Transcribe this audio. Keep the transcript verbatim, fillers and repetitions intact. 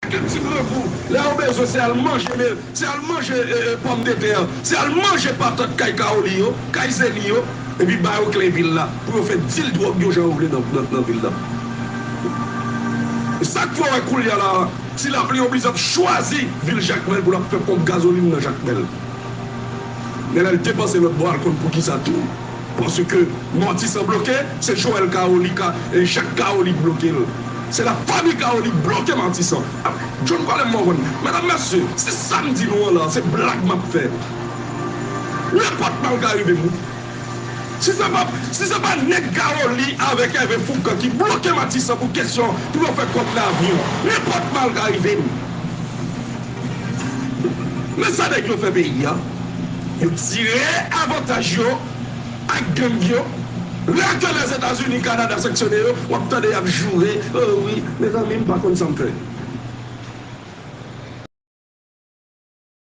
Kèk ti grangou, lè yo bezwen, se al manje, men, se al manje, e, e, pòmdetè, se al manje patat kay Kaoli yo, kay Zeni yo, epi ba yo kle vil la, pou yo fè dil dwòg yo jan yo vle nan, nan, nan vil la. E sa k fè w wè koulye a la, Ti Lapli oblije ap chwazi vil Jakmèl pou l ap fè ponp gazolin nan Jakmèl. Men lè l depanse lòt bò a, l konn poukisa tou. Paske Matisan bloke, se Joel Kaoli, ka, e Jak Kaoli k bloke l. Se la fami Kaoli k bloke Matisan. Ap, John Colem Morvan, medam, mesye, se sa m di nou an la, se blag m ap fè. Nenpòt mal ka rive m, wi. Si se pa, si se pa nèg Kaoli avèk Hervé Foucan ki bloke Matisan pou kesyon pou yo fè kòb nan avyon, nenpòt mal ka rive m. Men sa nèg yo fè peyi a. Yo tire avantaj yo ak gang yo. Lè ke Lèzetazini, Kanada sanksyone yo, w ap tande y ap joure, oh wi, mezanmi, m pa konn sa m fè.